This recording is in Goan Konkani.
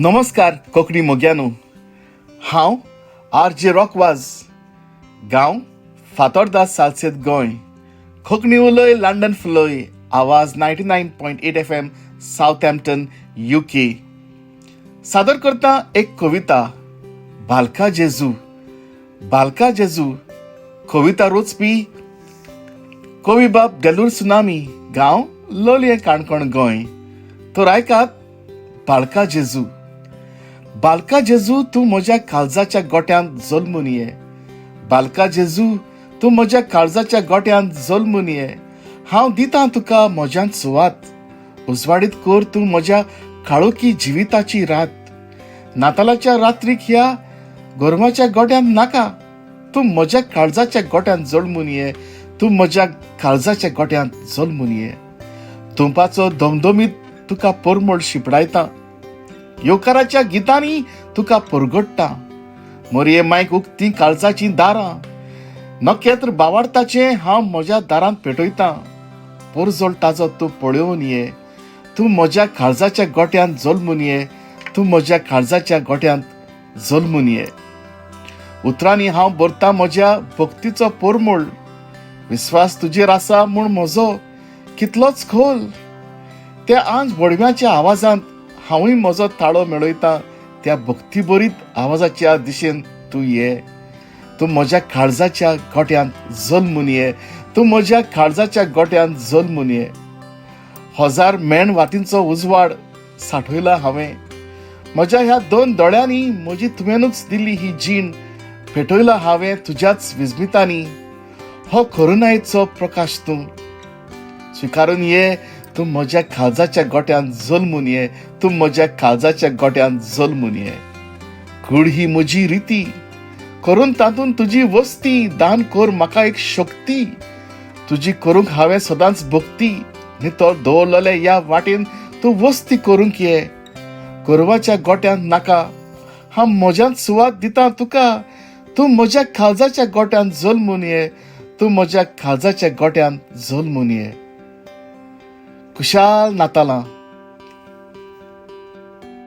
नमस्कार कोंकणी मोग्यानो, हांव आर जे रॉकवाज, गांव फातोर्दा, सालसेत, गोंय. कोंकणी उलय, लंडन फुलय. आवाज 99.8 FM, Southampton, UK. सादर करता एक कविता, बालका जेजू. बालका जेजू कविता रोचपी कवी बाब देलूर सुनामी, गांव लोलयें, काणकोण, गोंय. तर आयकात बालका जेजू. बालका जेजू, तूं म्हज्या काळजाच्या गोट्यांत जल्मून ये. बालका जेजू, तूं म्हज्या काळजाच्या गोट्यांत जल्मून ये. हांव दितां तुका म्हज्यांत सुवात. उजवाडीत कर तूं म्हज्या काळोखी जिविताची रात. नातालाच्या रात्रीक ह्या गोरवाच्या गोट्यांत नाका, तूं म्हज्या काळजाच्या गोट्यांत जल्मून ये. तूं म्हज्या काळजाच्या गोट्यांत जल्मून ये. तुंपाचो धमधमीत तुका परमळ शिपडायता, येवकाराच्या गितांनी तुका परगट्टा. मोरये मायक उक्ती काळजाचीं दारां, नखेत्र बावाडताचें हांव म्हज्या दारांत पेटयतां. पोरजोळ ताजो तूं पळोवन ये. तूं म्हज्या काळजाच्या गोट्यांत जल्मून ये. तूं म्हज्या काळजाच्या गोट्यांत जल्मून ये. उतरांनी हांव भरता म्हज्या भक्तीचो पोरमोळ. विस्वास तुजेर आसा म्हूण म्हजो कितलोच खोल. त्या आंज बोडव्याच्या आवाजांत हांवूय म्हजो ताळो मेळयता. त्या भक्तीभरीत आवाजाच्या दिशेन तूं ये. तूं म्हज्या काळजाच्या गोट्यांत जल्मून ये. तूं म्हज्या काळजाच्या गोट्यांत जल्मून ये. हजार मेण वातींचो उजवाड साठयला हांवें म्हज्या ह्या दोन दोळ्यांनी. म्हजी तुवेंनूच दिल्ली ही जीण पेटयला हांवें तुज्याच विस्मितांनी. हो करुणायेचो प्रकाश तूं स्विकारून ये. तूं म्हज्या काळजाच्या गोट्यांत जल्मून ये. तूं म्हज्या काळजाच्या गोट्यांत जल्मून ये. कूड ही म्हजी रिती करून तातूंत तुजी वस्ती. दान कर म्हाका एक शक्ती, तुजी करूंक हांवें सदांच भक्ती. नितळ दवरलेले ह्या वाटेन तूं वस्ती करूंक ये. गोरवाच्या गोट्यांत नाका, हांव म्हज्यांत सुवात दिता तुका. तूं म्हज्या काळजाच्या गोट्यांत जल्मून ये. तूं म्हज्या काळजाच्या गोट्यांत जल्मून ये. कुशाल नातालां.